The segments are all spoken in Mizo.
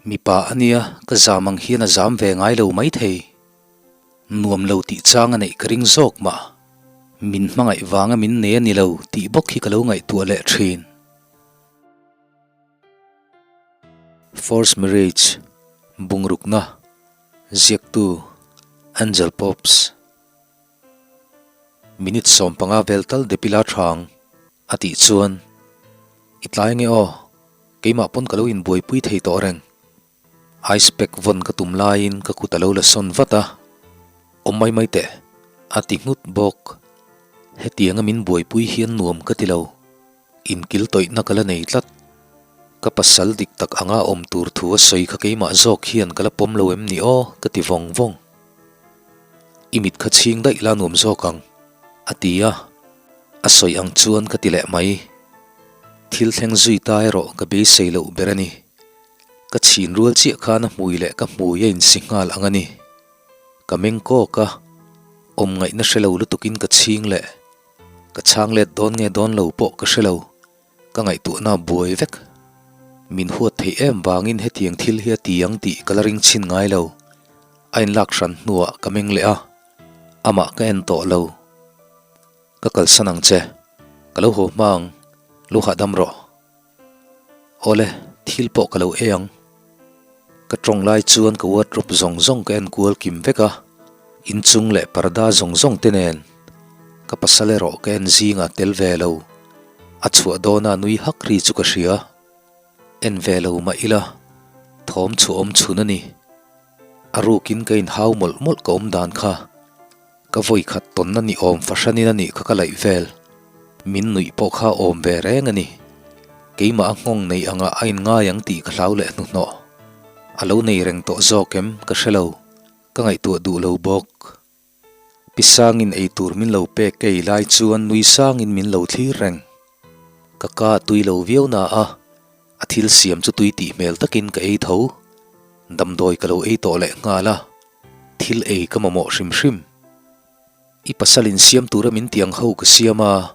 Mipa a nia, ka zam ang hian a zam ve ngai lo maithei. Nuam lo tih chang a neih ka ring zawk mah. Min hmangaih vanga min nei a ni lo tih bawk hi ka lo ngaihtuah leh thin. Forced Marriage, Bungrukna, Ziaktu, Angel Pops. Minute 15 vel tal depila thang a tih chuan, I tlai nge aw, keimah pawn ka lo inbuaipui thei tawh reng. Ice pack vawn ka tum laiin ka kut a lo la sawn vat a, Awm mai mai teh, a ti nghut bawk. Hetianga min buaipui hian nuam ka ti lo. Inkil tawihna ka la nei tlat. Ka pasal dik tak anga awm tur thu a sawi kha keimah zawk hian ka la pawm lo em ni aw ka ti vawng vawng. I mit kha chhing daih la nuam zawk ang, a ti a. A sawi ang chuan ka ti leh mai. Thil thleng zui ta erawh ka beisei loh ber a ni. Ka chhin rual chiah khan a hmui leh ka hmui a insi nghal ang a ni. Ka meng kawk a, awm ngaihna hre lo lutukin ka chhing leh. Ka chhang let dawn nge dawn lo pawh ka hre lo, ka ngaihtuahna a buai vek. Min huat theih em vangin hetiang thil hi a ti ang tih ka la ring chhin ngai lo. A inlak hran hnuah ka meng leh a, amah ka en tawh lo. Ka kalsan ang che, ka lo haw hma ang, lu hahdam rawh. Awle, thil pawh ka lo ei ang. Ka tawng lai chuan ka wardrobe zawng zawng ka en kual kim vek a, inchung leh parda zawng zawng te nen. Ka pasal erawh ka en zingah tel ve lo. A chhuah dawna nui hak ri chu ka hria. En ve lo mah ila, thawm chhuah awm chhun a ni. A rukin ka inhau mawlh mawlh ka awm dan kha. Ka vawi khat tawnna ni awm fahranin a nih kha ka laih vel. Min nuih pawh kha awm ve reng a ni. Keimah a nghawng nei angah a inngai ang tih ka hlau leh hnuhnawh. A lo nei reng tawh zawk em ka hre lo, ka ngaihtuah duh lo bawk. Pi Sangin ei tur min lo pek ka ei lai chuan nui sangin min lo thlir reng. Ka ka a tui lo viau na a, a thil siam chu tui tih hmel takin ka ei tho. Damdawi ka lo ei tawh leh nghal a. Thil ei ka mamawh hrim hrim. I pasal in siam tura min ti ang ho ka siam a,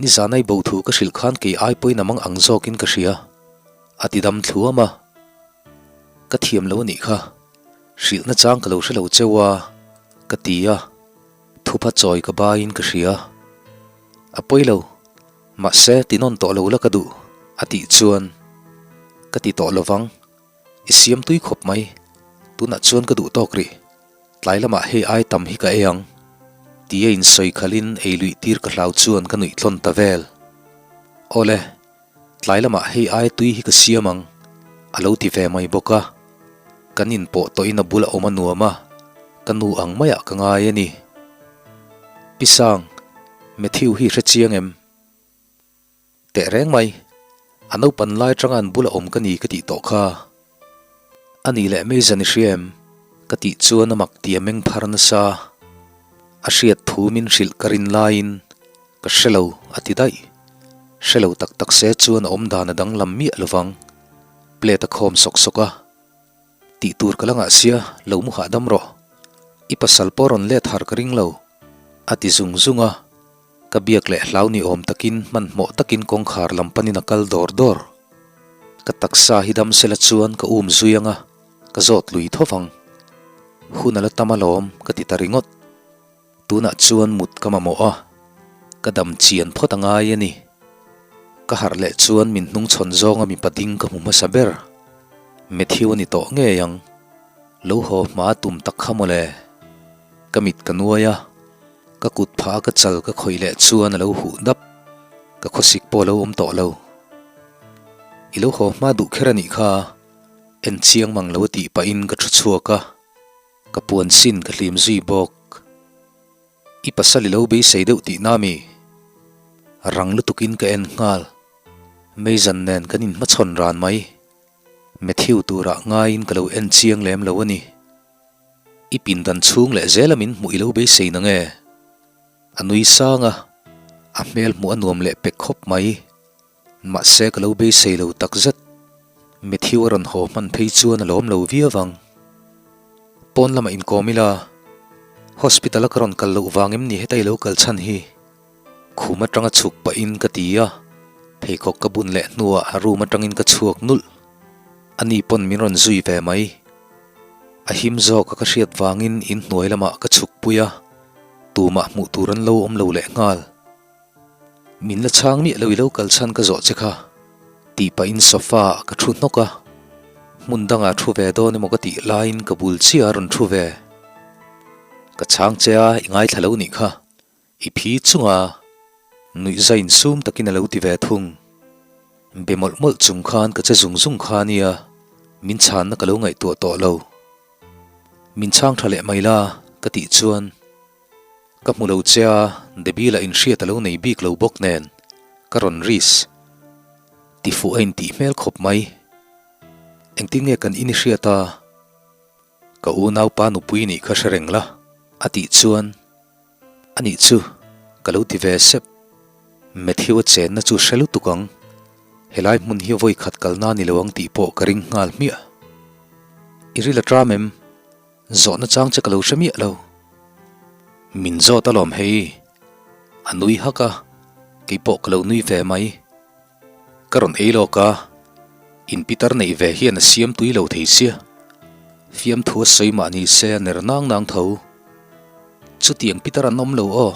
nizan ai bo thu ka hrilh khan kei ai pawhin a mang ang zawkin ka hria, a ti dam thluam a. Ka thiam lo a nih kha, hrilhna chang ka lo hre lo cheu a, ka ti a, thupha chawi ka baiin ka hria. A pawi lo, mahse ti nawn tawh lo la ka duh, a tih chuan ka ti tawh lovang. I siam tui khawp mai. Tunah chuan ka duh tawk rih. Tlai lamah hei ai tam hi ka ei ang. Tia insawi khalhin ei luih tir ka hlau chuan ka nuih tlawn ta vel. Awle, tlai lamah hei ai tui hi ka siam ang, a lo ti ve mai bawk a. Kan inpawh tawhin a bula awm a nuam a, ka nu ang maiah ka ngai a ni. Pi Sang, Matthew hi hre chiang em? Teh reng mai, a naupan lai atanga an bula awm ka ni ka tih tawh kha. A nih leh mei zan i hria em? Ka tih chuan a mak tih a meng phar nasa. A hriat thu min hrilh ka rin laiin ka hre lo a ti daih. Hre lo tak tak se chuan a awm dan a danglam miah lovang. Plate a khawm sawk sawk a. Tih tur ka la ngah sia, lo mu hahdam rawh. I pasal pawh rawn let har ka ring lo, a ti zung zung a. Ka biak leh hlau ni awm takin hmanhmawh takin kawngkhar lam panin a kal dawr dawr. Ka taksa hi dam sela chuan ka um zui ang a, ka zawt lui tho vang. Hun a la tam alawm ka ti ta ringawt. Tunah chuan mut ka mamawh a, ka dam chian phawt a ngai a ni. Ka harh leh chuan min hnungchhawn zawnga mipa ding ka hmu hmasa ber. Matthew a ni tawh ngei ang. Lo haw hma tum tak kha mawle. Ka mit ka nuai a, ka kut phah a ka chal ka khawih leh chuan a lo huh dap. Ka khawsik pawh a lo awm tawh lo. I lo haw hma duh kher a nih kha, en chiang mang lo a tih pahin ka thu chhuak a. Ka puan sin ka hlim zui bawk. I pasal i lo beisei deuh tih na mi? Rang lutukin ka en nghal. Meizan nen kan inhmachhawn ran mai. Matthew turah ngaiin ka lo en chiang lem lo a ni. I pindan chhung leh zela min hmuh i lo beisei na nge? A nui sang a, a hmel hmuh a nuam leh pek khawp mai. Mahse ka lo beisei lo takzet. Matthew a rawn haw hman phei chuan a lawm lo viau vang. Pawn lamah inkawm ila, Hospital a ka rawn kal loh vang em ni heta i lo kal chhan hi? Khum atanga chhuk pahin ka ti a, pheikhawk ka bun leh hnuah a room atangin ka chhuak nulh. Ani pawn min rawn zui ve mai. A him zawk a ka hriat vangin in hnuai lamah ka chhuk pui a, tumah hmuh tur an lo awm lo leh nghal. Min la chhang miah lo i lo kal chhan ka zawh che kha tih pahin sofa ah ka thu hnawk a, hmun dangah thu ve dawn emaw ka tih laiin ka bul chiah a rawn thu ve. Ka chhang che a, i ngaithla lo nih kha. I phi chunga nuihza insum takin a lo ti ve thung. Be mawlh mawlh chung khan ka che zung zung kha nia, min chhanna ka lo ngaihtuah tawh lo. Min chhang tha leh mai la ka tih chuan ka hmu lo che a, Debbie lah inhriat a lo nei bik lo bawk nen ka rawn risk ti fuh a intih hmel khawp mai. Engtin nge kan in i hriat a? Ka unaupa nupui nih kha hre reng la a tih chuan a nih chu ka lo ti ve sep. Matthew a chenna chu hre lutuk ang, helai hmun hi vawi khat kalna ni lo ang tih pawh ka ring nghal hmiah. I ril a tram em? Zawhna chang che ka lo hre miah lo. Min zawt alawm hei. A nui hak a, keipawh ka lo nui ve mai. Ka rawn ei lawk a, in pitar neih ve hian a siam tui lo thei sia. Fiamthu a sawi mah ni se a ner nang nang tho. Chutiang pitar an awm lo aw,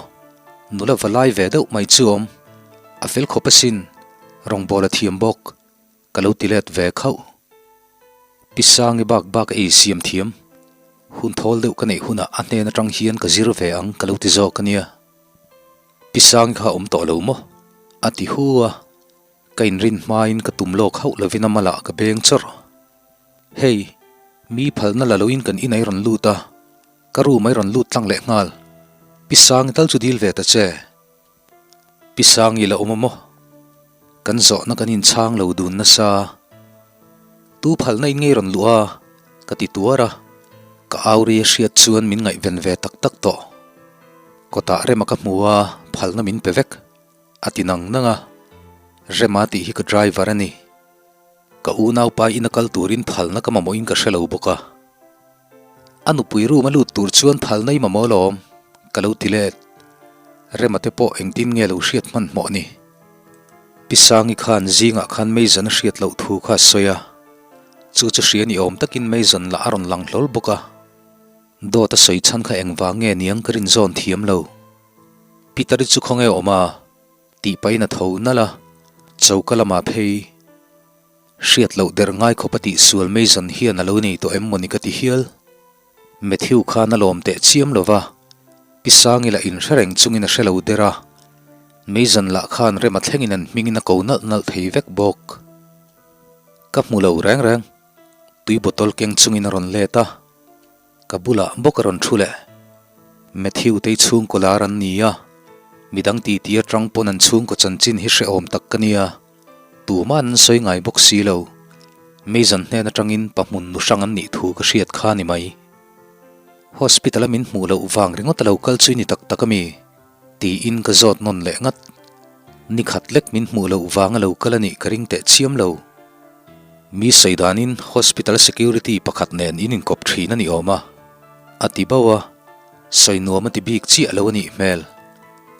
nula va lai ve deuh mai chu awm. A fel khawp asin, rawngbâwl a thiam bawk, ka lo ti let ve khauh. Pi Sangi bak bak a ei siam thiam. Hun thawl deuh ka neih hunah a hnen atang hian ka zir ve ang ka lo ti zawk a nia. Pi Sangi kha awm tawh lo maw? A ti hu a, ka inrin hmain ka tum lawk hauh lovin a malah ka beng chawrh. Hei, mi phalna la loin kan in ai rawn lut a, ka room ai rawn lut tlang leh nghal. Pi Sangi tal chu dil ve ta che. Pi Sangi la awm a maw? Kan zawhna kan inchhang lo dun nasa. Tu phalna in ngei rawn luh a? Ka ti tuar a, ka au ri a hriat chuan min ngaihven ve tak tak tawh. Kawtah Rema ka hmu a, phalna min pe vek. A ti nang nang a, Rema tih hi ka driver a ni. Ka unaupa ina kal turin phalna ka mamawhin ka hre lo bawk a. A nupui room a lut tur chuan phalna i mamawh alawm, ka lo ti let. Rema te pawh engtin nge lo hriat hmanhmawh ni. Pi Sangi khan zingah khan Mason a hriat loh thu kha a sawi a, chu chu hria ni awm takin Mason lah a rawn lang hlawl bawk a. Dawt a sawi chhan kha engvang nge niang ka rinzawn thiam lo. Peter-i chu khawnge awm a? Tih pahin a tho nalh a, choka lamah phei hriat loh der ngai khawp a tihsual Mason hian a lo nei tawh em mawni ka ti hial. Matthew khan a lawm teh chiam lo va, Pi Sangi lah inhre reng chungin a hre lo der a, Mason lah khan rem a thlengin an hmingin a ko nalh nalh thei vek bawk. Ka hmu lo reng reng, tui bottle keng chungin a rawn let a. Ka bulah bawk a rawn thu leh. Matthew tei chhungkaw lar an ni a, midang titi atang pawn an chhungkaw chanchin hi hrehawm tak ka nia, tuma'n an sawi ngai bawk si lo. Mason hnen atangin pa hmun nu hrang an nih thu ka hriat kha ni mai. Hospital a min hmuh loh vang ringawt a lo kal chu i ni tak tak ami? Tiin ka zawt nawn leh ngat. Ni khat lek min hmuh loh vang a lo kal a nih ka ring teh chiam lo. Mi sawi danin hospital security pakhat nen in inkawp thin a ni awm a, a ti bauh a, sawi nuam a ti bik chiah lo a nih hmel.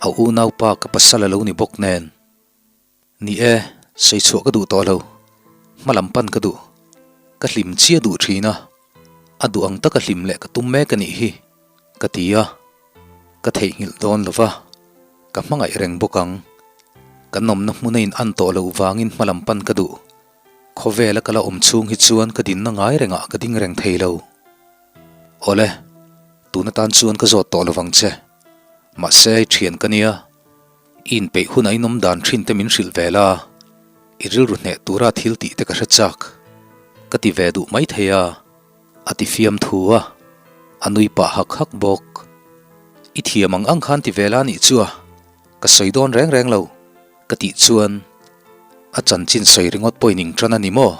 A unaupa ka pasal a lo ni bawk nen. Ni e, sawi chhuah ka duh tawh lo. Hma lam pan ka duh. Ka hlim chiah duh thin a, a duh ang taka hlim leh ka tum mek a nih hi, ka ti a. Ka theihnghilh dawn lo va, ka hmangaih reng bawk ang. Kan awmna hmuna in an tawh loh vangin hma lam pan ka duh. Khawvela ka la awm chhung hi chuan ka dinna ngai rengah ka ding reng thei lo. Awle, tun atan chuan ka zawt tawh lovang che. Mahse, i thian ka nia. I inpeih hunah in awm dan thin te min hrilh ve la, i rilru hneh tura thil tih te ka hre chak. Ka ti ve duh mai thei a. A ti fiam thu a, a nui pah hak hak bawk. I thiam ang ang khan ti ve la nih chu a, ka sawi dawn reng reng lo, ka tih chuan a chanchin sawi ringawt pawhin ing tan a ni maw?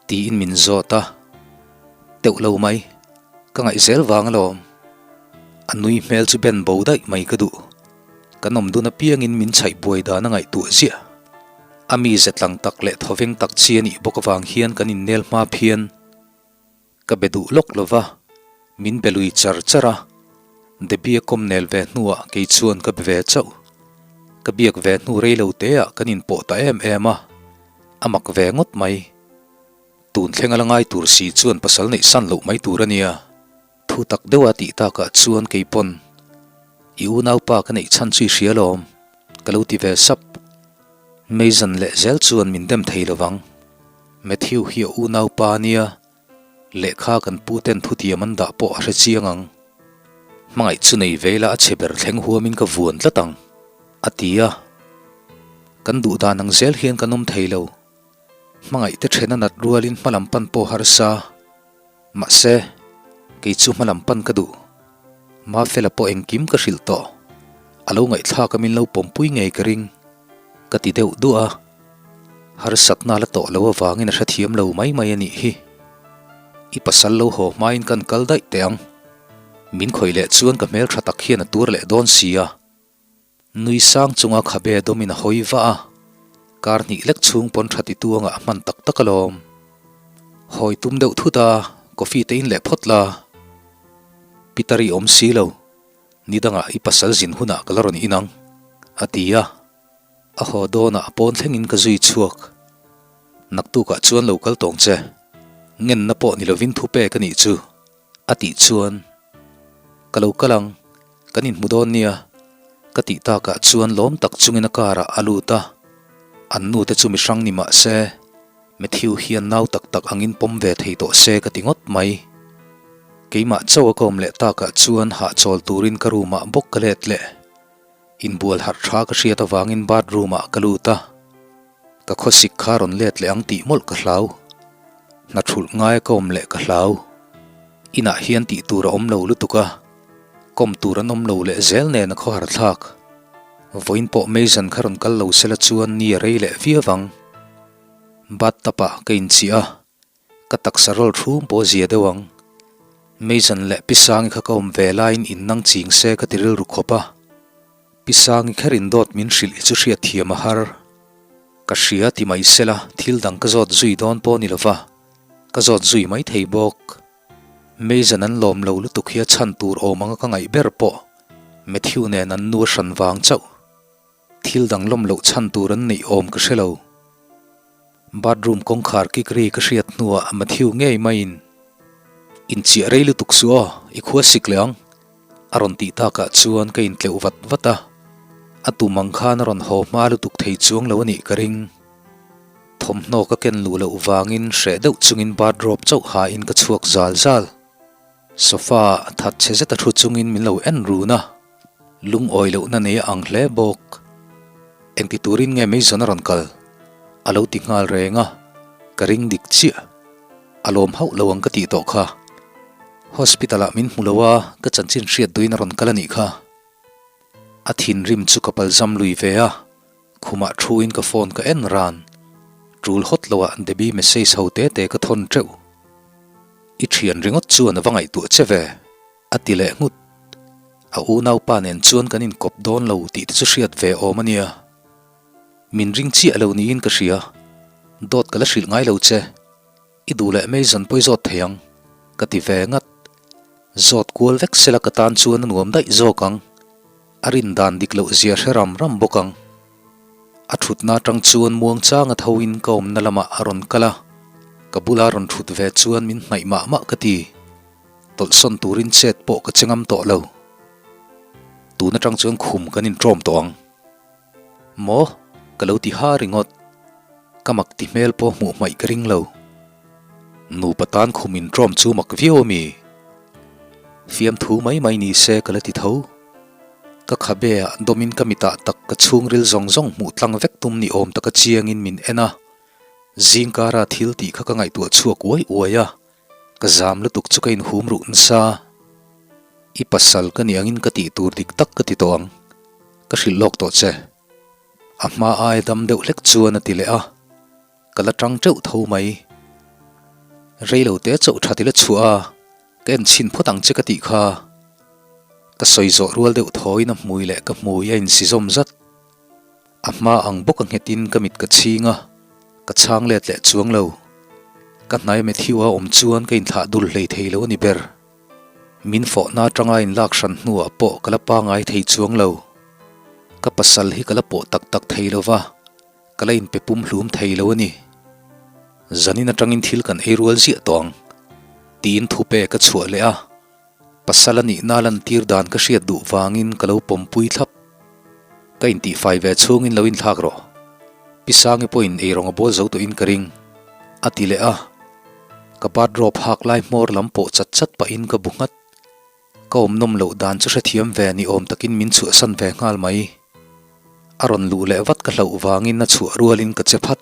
Tiin min zawt a, teuh lo mai, ka ngaih zel vang alawm. A nui hmel chu ben bo daih mai ka duh. Kan awm dun apiangin min chhaih buai dan a ngaihtuah ziah. A mize tlang tak leh thawveng tak chi a nih bawk avang hian kan innel hma phian. Ka be duh lawk lo va, min be lui char char a, Debbie a kawm nel ve hnuah kei chuan ka be ve chauh. Ka biak ve hnu rei lo teah kan inpawh ta em em a, a mak ve ngawt mai. Tun thleng a la ngai tur si chuan pasal neih san loh mai tur a nia. Thu tak deuha tih takah chuan kei pawn i unaupa ka neih chhan chu i hria lawm, ka lo ti ve sap. Mason leh zel chuan min dem thei lovang. Matthew hi a unaupa a nia, lehkha kan pu ten thutiam an dah pawh a hre chiang ang. Hmangaih chu nei ve ila a chhe ber thleng huamin ka vuan tlat ang, a ti a. Kan duh dan ang zel hian kan awm thei lo. Hmangaih te then a nat rualin hmalam pan pawh harsa. Mahse, kei chu hmalam pan ka duh. Mafela pawh engkim ka hrilh tawh. A lo ngaihthlak a min lo pawmpui ngei ka ring. Ka ti deuh duah a. Harsatna la tawh lo avangin a hrethiam lo mai mai a nih hi. I pasal lo haw hmain kan kal daih teh ang. Min khawih leh chuan ka hmeltha tak hian a tur leh dawn si a. Nui sang chunga khabe dawmin a hawi vah a, kar hnih lek chhung pawn tha ti tuangah a hman tak tak alawm. Hawi tum deuh thut a, coffee te in leh phawt la. Peter i awm si lo, ni dangah i pasal zin hunah ka la rawn in ang, a ti a. A haw dawnah a pawn thlengin ka zui chhuak. Naktukah chuan lo kal tawng che, ngenna pawh ni lovin thu pek a nih chu. A tih chuan, Ka lo kal ang, kan inhmu dawn nia, ka tih takah chuan lawm tak chungin a car ah a lut a. An nu te chu mi hrang ni mah se, Matthew hian nau tak tak angin pawm ve thei tawh se ka ti ngawt mai. Keimah chauh a ka awm leh takah chuan hahchawl turin ka room ah bawk ka let leh. Inbual harh tha ka hriat avangin bathroom ah ka lut a, ka khawsik kha rawn let leh ang tih mawlh ka hlau. Hna thulh ngai a ka awm leh ka hlau. Inah hian tih tur a awm lo lutuk a, kawm tur an awm lo leh zel nen a khawhar thlak. Vawiin pawh Mason kha rawn kal lo sela chuan ni a rei leh viau ang. Bathtub ah ka inchiah a. Ka taksa rawl thum pawh zia deuh ang. Mason leh Pi Sangi kha ka awm ve laiin in nang ching se ka ti rilru khawp a. Pi Sangi kher in dawt min hrilh hi chu hriat thiam a har. Ka hria ti mai sela thil dang ka zawt zui dawn pawh ni lova, ka zawt zui mai thei bawk. Mason an lawm lo lutuk hi a chhan tur awm anga ka ngaih ber pawh Matthew nen an nu a hran vang chauh. Thil dang lawm loh chhan tur an neih awm ka hre lo. Bathroom kawngkhar kik ri ka hriat hnuah Matthew ngei maiin, Inchiah rei lutuk suh aw, i khua sik leh ang, a rawn tih takah chuan ka intleuh vat vat a. A tum ang khan a rawn haw hma lutuk thei chuang lo a nih ka ring. Thawmhnaw ka ken luh loh vangin hreh deuh chungin bathrobe chauh hain ka chhuak zal zal. Sofa ah that chhe zet a thu chungin min lo en run a. Lungawi lohna nei a ang hle bawk. Engti turin nge Mason a rawn kal? A lo ti nghal reng a, ka ring dik chiah. A lawm hauh lo ang ka tih tawh kha. Hospital ah min hmu lo a, ka chanchin hriat duhin a rawn kal a nih kha. A thinrim chu ka palzam lui ve a, khumah thuin ka phone ka en ran. Tul hawt lo ah Debbie message ho te te ka thawn teuh. I thian ringawt chuan a va ngaihtuah che ve. A ti leh nghut. A unaupa nen chuan kan inkawp dawn lo tih te chu hriat ve awm a nia. Min ring chiah lo niin ka hria. Dawt ka la hrilh ngai lo che. I duh leh mai zan pawi zawt thei ang, ka ti ve ngat. Zawt kual vek sela ka tan chuan a nuam daih zawk ang. A rin dan dik loh zia hre ram ram bawk ang. A thutna atang chuan muangchanga tho in ka awmna lamah a rawn kal a. Ka bula rawn thut ve chuan min hnaih mah mah ka ti. Tawlhsawn turin chet pawh ka che ngam tawh lo. Tun atang chuan khum kan inṭawm tawh ang. Maw? Ka lo ti ha ringawt. Ka mak ti hmel pawh hmuh hmaih ka ring lo. Nupa tan khum inṭawm chu mak viau a mi? Fiamthu mai mai ni se ka la ti tho. Ka khabe ah dawmin ka mitah tak ka chhungril zawng zawng hmuh tlang vek tum ni awm taka chiangin min en a. Zingkara thil tih kha ka ngaihtuah chhuak uai uai a. Ka zam lutuk chu ka inhum ruh nasa. I pasal ka nih angin ka tih tur dik tak ka ti tawh ang. Ka hrilh lawk tawh che. A hma aia dam deuh hlek chuan a ti leh a. Ka la tang teuh tho mai. Rei lo te chauh that ila chhuah a, ka en chhin phawt ang che ka tih kha. Ka sawi zawh rual deuh thawiin a hmui leh ka hmui a insizawm zat. A hma ang bawk a nghetin ka mit ka chhing a, ka chhang let leh chuang lo. Ka hnai Matthew a awm chuan ka inthlah dul hlei thei lo a ni ber. Min fawhna atanga inlak hran hnuah pawh ka la pangai thei chuang lo. Ka pasal hi ka la pawh tak tak thei lo va, ka la inpe pum hlum thei lo a ni. Zanin atangin thil kan ei rual ziah tawh ang, tiin thupe ka chhuah leh a. Pasal a nihna lantir dan ka hriat duh vangin ka lo pawmpui thlap. Ka intihfai ve chhungin lo inthlak rawh. Pi Sangi pawhin eirawng a bawl zo tawhin ka ring, a ti leh a. Ka bathrobe hak lai hmawr lam pawh chat chat pahin ka bu nghat. Ka awm nawm loh dan chu hrethiam ve ni awm takin min chhuahsan ve nghal mai. A rawn luh leh vat ka hlauh vangin a chhuah rualin ka che phat.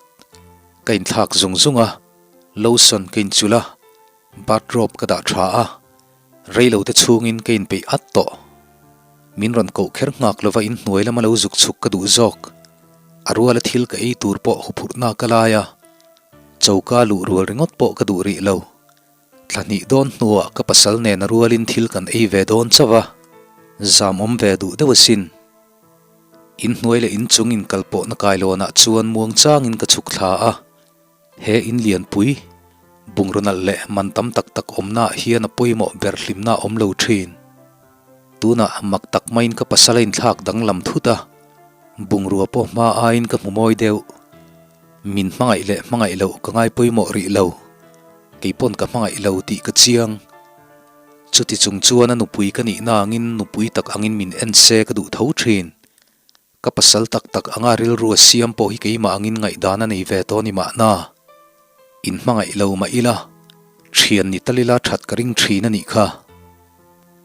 Ka inthlak zung zung a, lotion ka inchulh a. Bathrobe ka dah tha a, reilo te chhungin ka inpeih at tawh. Min rawn koh kher nghak lova inhnuai lama lo zuk chhuk ka duh zawk. A ruala thil ka ei tur pawh huphurhna ka lai a, choka luh rual ringawt pawh ka duh rih lo. Thla hnih dawn hnuah ka pasal nen a rualin thil kan ei ve dawn chauh a, zam awm ve duh deuh asin. Inhnuai leh inchung inkalpawhna kailawnah chuan muangchangin ka chhuk thla a. He in lianpui, bungraw nalh leh man tam tak tak awmnaah hian a pawimawh ber hlimna a awm lo thin. Tunah mak tak maiin ka pasal a inthlak danglam thut a, bungrua pawh hma aiin ka hmu mawi deuh. Min hmangaih leh hmangaih loh ka ngai pawimawh rih lo, kei pawn ka hmangaih lo tih ka chiang. Chuti chung chuan a nupui ka nihna angin nupui tak angin min en se ka duh tho thin. Ka pasal tak tak anga rilru a siam pawh hi keimah angin ngaihdan a nei ve tawh ni mahna. In hmangaih lo mah ila, thian ni tal ila that ka ring thin a nih kha.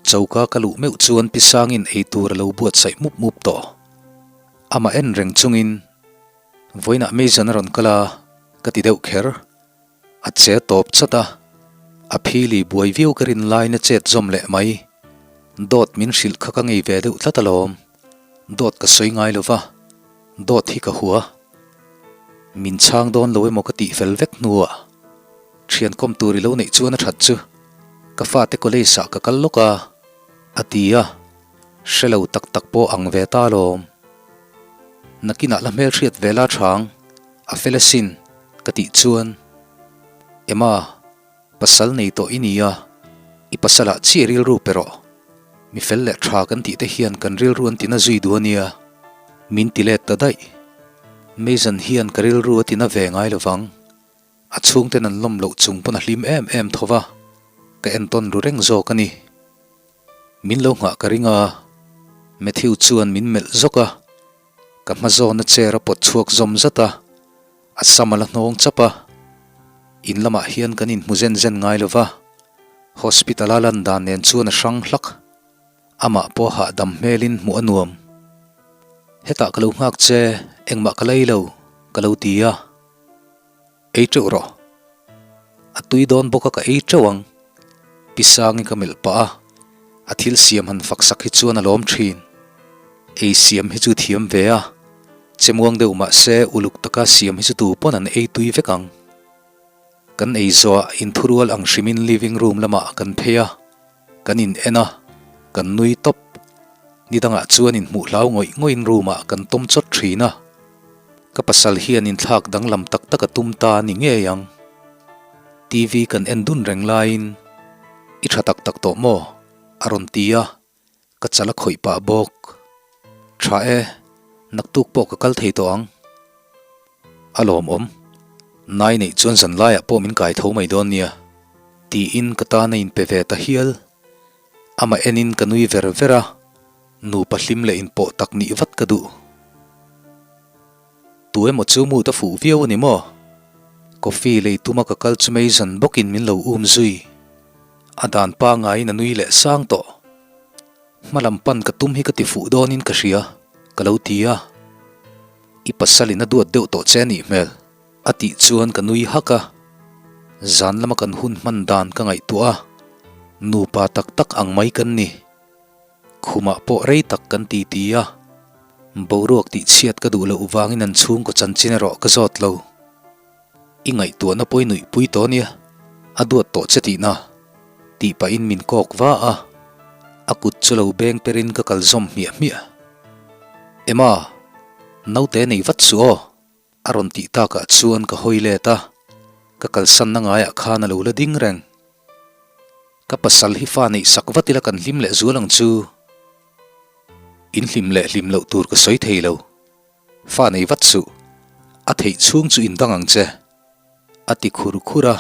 Choka ka luh meuh chuan Pi Sangin ei tur a lo buatsaih mup mup tawh. Amah en reng chungin, Vawiinah Mason a rawn kal a, ka ti deuh kher. A che tawp chat a, a phili buai viau ka rin laiin a chet zawm leh mai. Dawt min hrilh kha ka ngei ve deuh tlat alawm. Dawt ka sawi ngai lo va, dawt hi ka hua. Min chhang dawn lo emaw ka tih fel vek hnuah thian kawm tur i lo neih chuan a that chu ka fate college ah ka kal lawk a, a ti a, hre lo tak tak pawh ang ve ta alawm. Nakinah la hmelhriat ve la chhang. A fel asin, ka tih chuan, Emma, pasal nei tawh i ni a, i pasalah chiah rilru pe rawh. Mi fel leh tha kan tih te hian kan rilru an tina zui duh a nia, min ti let ta daih. Mason hian ka rilru a tina ve ngai lovang. A chhungten an lawm loh chung pawn a hlim em em tho va, ka entawn ru reng zawk a ni. Min lo nghah ka ring a, Matthew chuan min melh zawk a. Ka hma zawna chair a pawt chhuak zawm zat a, a sam a la hnawng chap a. In lamah hian kan inhmu zen zen ngai lo va, hospital a lan dan nen chuan a hrang hlak. Amah pawh hahdam hmelin hmuh a nuam. Hetah ka lo nghak che, engmah ka lei lo, ka lo ti a. Ei teuh rawh. A tui dawn bawk a ka ei teuh ang. Pi Sangi ka melh pah a, a thil siam han fak sak hi chuan a lawm thin. Ei siam hi chu thiam ve a, che muang deuh mah se uluk taka siam hi chu tu pawn an ei tui vek ang. Kan ei zawh inthurual ang hrimin living room lamah kan phei a. Kan in en a, kan nui tawp. Ni dangah chuan inhmuh hlau ngawih ngawih room ah kan tawm chawt thin a. Ka pasal hian inthlak danglam tak tak a tum ta a ni ngei ang. TV kan en dun reng laiin, I tha tak tak tawh maw? a rawn ti a, ka chal a khawih pah bawk. Tha e, naktuk pawh ka kal thei tawh ang. A lawmawm. Nai neih chuan zan laiah pawh min kai tho mai dawn nia. Tiin ka tan a inpe ve ta hial. Amah enin ka nui ver ver a, nupa hlim leh inpawh tak nih vat ka duh. Tu emaw chu mood a fuh viau a ni maw? Coffee lei tuma ka kal chu mei zan bawkin min lo um zui. A dan pangaiin a nui leh sang tawh. Hma lam pan ka tum hi ka ti fuh dawnin ka hria, ka lo ti a. I pasalin a duat deuh tawh che a nih hmel, a tih chuan ka nui hak a. Zan lama kan hun hman dan ka ngaihtuah a, nupa tak tak ang mai kan ni. Khumah pawh rei tak kan ti ti a, boruak tih chhiat ka duh loh vangin an chhungkaw chanchin erawh ka zawt lo. I ngaihtuahna pawh i nuihpui tawh nia, a duat tawh che tihna, tih pahin min kawk va a, a kut chu lo beng perin ka kal zawm hmiah hmiah. Emma, naute nei vat suh aw, a rawn tih takah chuan ka hawi let a, ka kalsanna ngaiah khan a lo la ding reng. Ka pasal hi fa neih sak vat ila kan hlim leh zual ang chu. In hlim leh hlim loh tur ka sawi thei lo. Fa nei vat suh, a theih chhung chu in dang ang che. A ti khur khur a,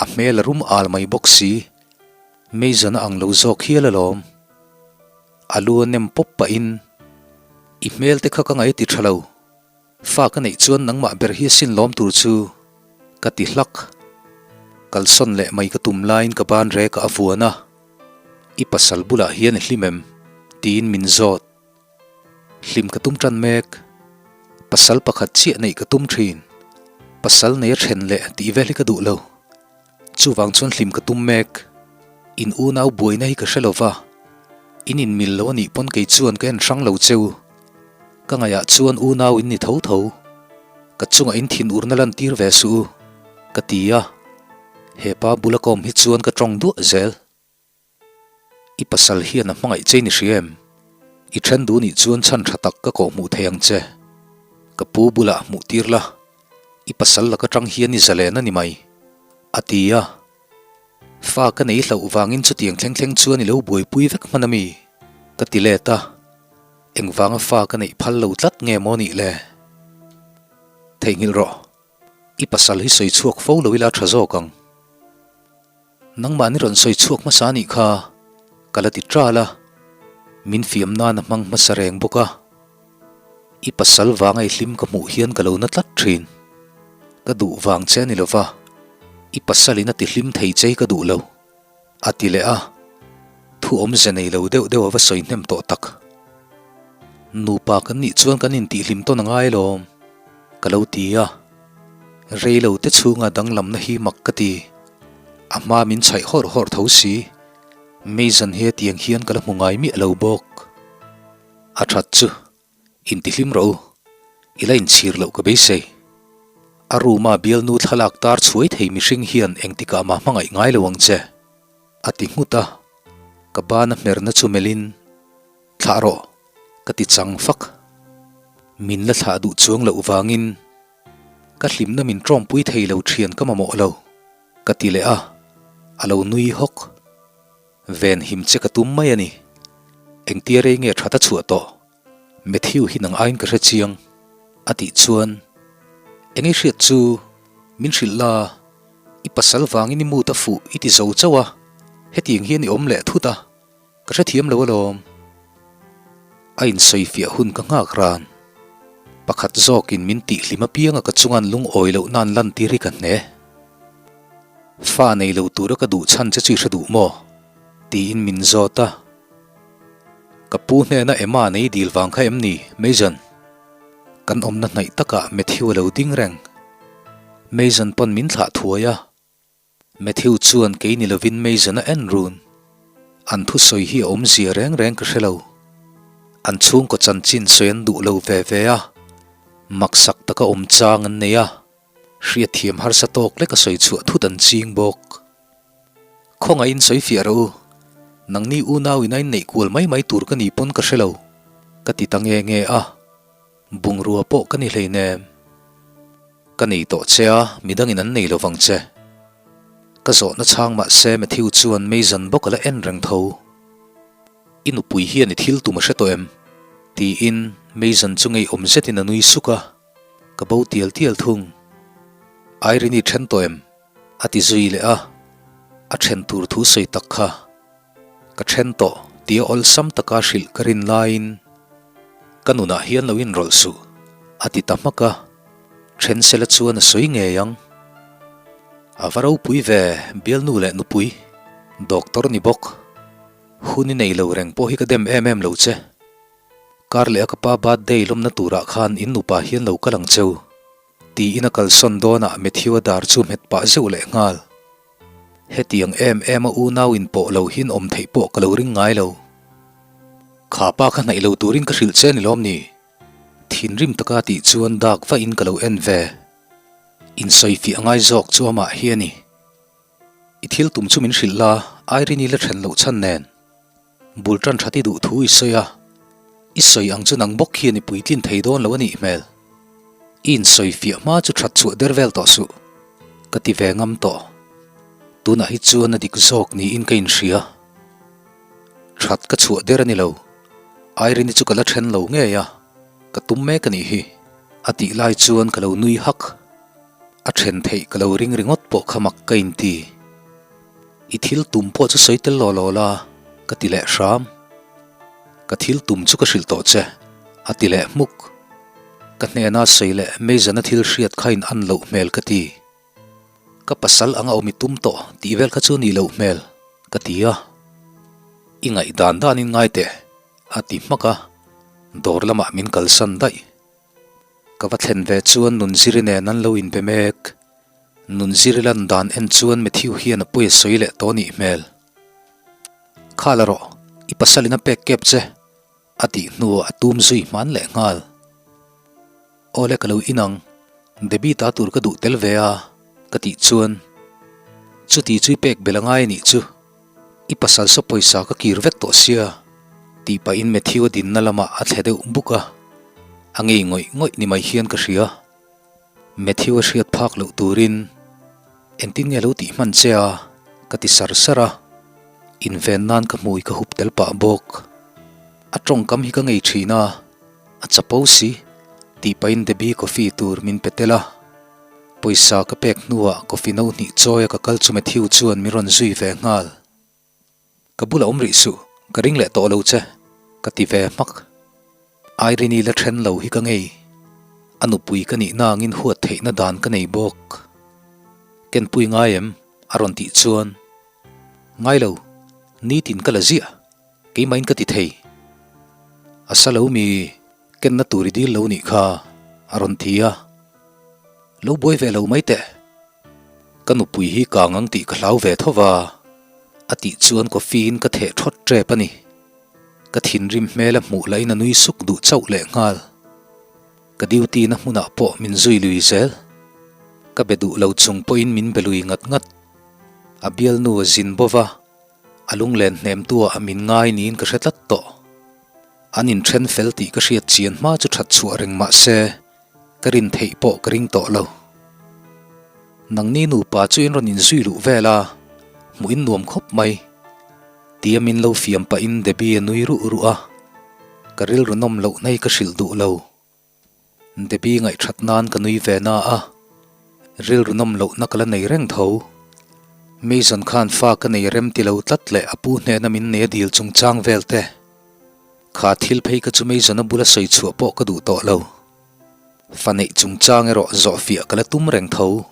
a hmel a rum al mai bawk si. Mason a ang lo zawk hial alawm. A lu a nem pawp pahin, I hmel te kha ka ngaih ti tha lo. Fa ka neih chuan nangmah ber hi a sin lawm tur chu ka ti hlak. Kalsawn leh mai ka tum laiin ka ban rek a vuan a, I pasal bulah hian i hlim em? tiin min zawt. Hlim ka tum tan mek. Pasal pakhat chiah neih ka tum thin. Pasal nei a then leh tih vel hi ka duh lo. Chuvang chuan hlim ka tum mek. In unau buaina hi ka hre lo va, in inmil lo a nih pawn kei chuan ka en hrang lo cheu. Ka ngaihah chuan unau in ni tho tho. Ka chungah in thinurna lantir ve suh u, ka ti a. Hepa bula ka awm hi chuan ka tawng duah zel. I pasal hian a hmangaih che i ni hria em? I then duh nih chuan chhan tha tak ka kawh hmuh thei ang che. Ka pu bulah hmuh tir la, i pasal lak atang hian i zalen a ni mai, a ti a. Fa ka nei hlauh vangin chutiang thleng thleng chuan i lo buaipui vek hman a mi? Ka ti let a. Engvanga fa ka neih phal lo tlat nge maw nih le? Theihnghilh rawh, i pasal hi sawi chhuak fo lo ila tha zawk ang. Nangmah ni rawn sawi chhuak hmasa anih kha ka la ti ṭal a, min fiam nan a hmang hmasa reng bawk a. I pasal vanga i hlim ka hmuh hian ka lo na tlat ṭhin. Ka duh vang che a ni lova, i pasalin a ti hlim thei che hi ka duh lo, a ti leh a. Thu awmze nei lo deuh deuh a va sawi hnem tawh tak. Nupa kan nih chuan kan intihhlim tawn a ngai alawm, ka lo ti a. Reilo te chhunga danglamna hi mak ka ti. A hma min chhaih hawrh hawrh tho si. Mason he tiang hian ka la hmu ngai miah lo bawk. A that chu intihlim rawh u, i la inchhir loh ka beisei. A room a bialnu thlalak tar chhuai thei mihring hian engtikah mah hmangaih ngai lo ang che, a ti nghut a. Ka bana hmerna chu melhin. Thlah rawh, ka ti chang fak. Min la thlah duh chuang loh vangin ka hlimna min tawngpui thei lo thian ka mamawh lo, ka ti leh a, a lo nui hawk. Ven him che ka tum mai a ni. Engtia rei nge that a chhuah tawh? Matthew hi nang aiin ka hre chiang, a tih chuan eng i hriat chu min hrilh la, i pasal vangin i mood a fuh i ti zo chauh a, hetiang hian i awm leh thut a. Ka hrethiam lo alawm. A insawifiah hun ka nghak ran. Pakhat zawkin min tihhlim apianga ka chungan lungawi loh nan lantir hi ka hne. Fa nei lo tura ka duh chhan che chu i hre duh maw? tiin min zawt a. Ka pu hnena Emma nei dil vang kha em ni, Mason? Kan awmna hnaih takah Matthew a lo ding reng. Mason pawn min thlah thuai a. Matthew chuan kei ni lovin Mason a en run. An thusawi hi a awmzia reng reng ka hre lo. An chhungkaw chanchin sawi an duh lo ve ve a, maksak taka awm chang an nei a, hriatthiam harsa tawk lek a sawi chhuah thut an ching bawk. Khawngaihin sawi fiah rawh u, nangni unau in a inneih kual mai mai tur ka ni pawn ka hre lo, ka ti ta nge nge a. Bungrua pawh ka ni hleinem. Ka nei tawh che a, midangin an nei lovang che. Ka zawhna chhang mah se Matthew chuan Mason bawk a la en reng tho. I nupui hian i thil tum a hre tawh em? Tiin Mason chu ngeiawm zetin a nui suk a, ka bo tial tial thung. Irene i then tawh em? A ti zui leh a, a then tur thu sawi tak kha. Ka then tawh tia awlsam taka hrilh ka rin laiin ka nunah hian lo inrawlh suh a ti ta hmak a, then sela chuan a sawi ngei ang. A va ropui ve bialnu leh nupui, doctor ni bawk, hun i nei lo reng pawh hi ka dem em em lo che. Kar leh a ka pa birthday lawmna turah khan in nupa hian lo kal ang cheu tiin a kalsawn dawnah Matthew-a dar chu hmet pah zeuh leh nghal. Hetiang em em a unau in pawh lo hian awm theih pawh ka lo ring ngai lo. Kha pa kha hnaih lo turin ka hrilh che ni lawm ni? Thinrim taka tih chuan dak va in ka lo en ve. Insawifiah ngai zawk chu amah hi a ni. I thil tum chu min hrilh la, Irene-i la then loh chhan nen. Bul tan that i duh thu i sawi a, i sawi ang chu nang bawk hian i puitlin thei dawn lo a nih hmel. I insawi fiah hma chu that chhuah der vel tawh suh, ka ti ve ngam tawh. Tunah hi chuan a dik zawk niin ka inhria. That ka chhuah der a ni lo, Irene-i chu ka la then lo ngei a, ka tum mek a nih hi, a tih lai chuan ka lo nui hak. A then theih ka lo ring ringawt pawh kha mak ka inti. I thil tum pawh chu sawi tel law law la, ka ti leh hram. Ka thil tum chu ka hrilh tawh che, a ti leh hmuk. Ka hnena sawi leh Mason-a thil hriat kha in an loh hmel ka ti. Ka pasal anga awm i tum tawh tih vel kha chu nih loh hmel, ka ti a. I ngaihdan danin ngai teh, a ti hmak a, dawr lamah min kalsan daih. Ka va thlen ve chuan Nunziri nen an lo inbe mek. Nunziri lan dan en chuan Matthew hian a pawi a sawi leh tawh nih hmel. Kha la rawh, i pasal in a pek kep che, a tih hnuah a tum zui hman leh nghal. Awle ka lo inang, Debbie ta tur ka duh tel ve a, ka tih chuan chuti chu i pek bel a ngai a nih chu. I pasal saw pawisa ka kir vek tawh sia, tih pahin Matthew a dinna lamah a thle deuh buk a, a ngei ngawih ngawih ni mai hian ka hria. Matthew a hriat phak loh turin engtin nge lo tih hman che a? ka ti sar sar a, inven nan ka hmui ka hup tel pah bawk. A tawngkam hi ka ngei thin a, a chapo si, tih pahin Debbie coffee tur min pe tel a. Pawisa ka pek hnuah coffee no hnih chawi a ka kal chu Matthew chuan min rawn zui ve nghal. Ka bulah awm rih suh, ka ring leh tawh lo che, ka ti ve hmak. Irene-i la then lo hi ka ngei. A nupui ka nih nangin huat theihna dan ka nei bawk. Kenpui ngai em? a rawn tih chuan, Ngai lo, nitin ka la ziah, keimahin ka ti thei. A sa lo mi Kenna tur i dil lo nih kha, a rawn ti a. Lo buai ve lo mai teh. Ka nupui hi kang ang tih ka hlau ve tho va, a tih chuan coffee in ka theh thawt tep a ni. Ka thinrim hmel a hmuh lahin a nui suk duh chauh leh nghal. Ka duty na hmunah pawh min zui lui zel. Ka be duh lo chung pawhin min be lui ngat ngat. A bialnu a zin bova, a lunglen hnemtu ah min ngai niin ka hre tlat tawh. An inthen fel tih ka hriat chian hma chu that chhuah reng mah se, ka rin theih pawh ka ring tawh lo. Nangni nupa chu in rawn inzui luh vel a, hmuh in nuam khawp mai. Tia min lo fiam pahin Debbie a nui ruh ruh a, ka rilru nawm loh nay ka hrilh duh lo. Debbie ngaihthat nan ka nui ve na a, rilru nawm lohna ka la nei reng tho. Mason khan fa ka nei rem ti lo tlat leh a pu hnena min nei a dil chungchang vel te. Kha thil phei ka chu Mason a bula sawi chhuah pawh ka duh tawh lo. Fa neih chungchang erawh zawhfiah ka la tum reng tho.